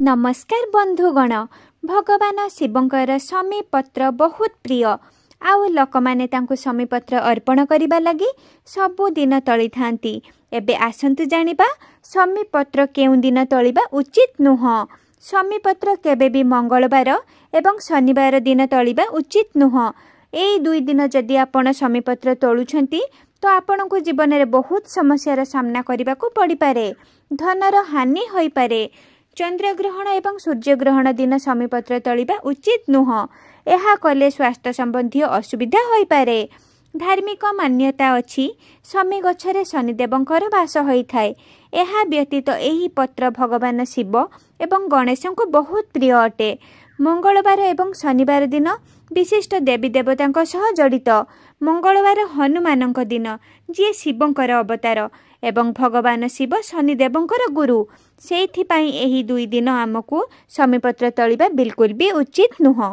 ନମସ୍କାର ବନ୍ଧୁଗଣ, ଭଗବାନ ଶିବଙ୍କର ଶମି ପତ୍ର ବହୁତ ପ୍ରିୟ, ଆଉ ଲୋକମାନେ ତାଙ୍କୁ ଶମି ପତ୍ର ଅର୍ପଣ କରିବା ଲାଗି ସବୁଦିନ ତୋଳିଥାନ୍ତି। ଏବେ ଆସନ୍ତୁ ଜାଣିବା ଶମି ପତ୍ର କେଉଁ ଦିନ ତୋଳିବା ଉଚିତ ନୁହଁ। ଶମି ପତ୍ର କେବେ ବି ମଙ୍ଗଳବାର ଏବଂ ଶନିବାର ଦିନ ତୋଳିବା ଉଚିତ ନୁହଁ। ଏଇ 2 ଦିନ ଯଦି ଆପଣ ଶମି ପତ୍ର ତୋଳୁଛନ୍ତି ତ ଆପଣଙ୍କୁ ଜୀବନରେ ବହୁତ ସମସ୍ୟାର ସାମ୍ନା କରିବାକୁ ପଡ଼ିପାରେ, ଧନର ହାନି ହୋଇପାରେ। ଚନ୍ଦ୍ରଗ୍ରହଣ ଏବଂ ସୂର୍ଯ୍ୟଗ୍ରହଣ ଦିନ ଶମି ପତ୍ର ତୋଳିବା ଉଚିତ ନୁହଁ। ଏହା କଲେ ସ୍ୱାସ୍ଥ୍ୟ ସମ୍ବନ୍ଧୀୟ ଅସୁବିଧା ହୋଇପାରେ। ଧାର୍ମିକ ମାନ୍ୟତା ଅଛି ଶମି ଗଛରେ ଶନିଦେବଙ୍କର ବାସ ହୋଇଥାଏ। ଏହା ବ୍ୟତୀତ ଏହି ପତ୍ର ଭଗବାନ ଶିବ ଏବଂ ଗଣେଶଙ୍କୁ ବହୁତ ପ୍ରିୟ ଅଟେ। ମଙ୍ଗଳବାର ଏବଂ ଶନିବାର ଦିନ ବିଶିଷ୍ଟ ଦେବୀ ଦେବତାଙ୍କ ସହ ଜଡ଼ିତ। ମଙ୍ଗଳବାର ହନୁମାନଙ୍କ ଦିନ, ଯିଏ ଶିବଙ୍କର ଅବତାର, ଏବଂ ଭଗବାନ ଶିବ ଶନିଦେବଙ୍କର ଗୁରୁ। ସେଇଥିପାଇଁ ଏହି 2 ଦିନ ଆମକୁ ଶମି ପତ୍ର ତୋଳିବା ବିଲକୁଲ ବି ଉଚିତ ନୁହଁ।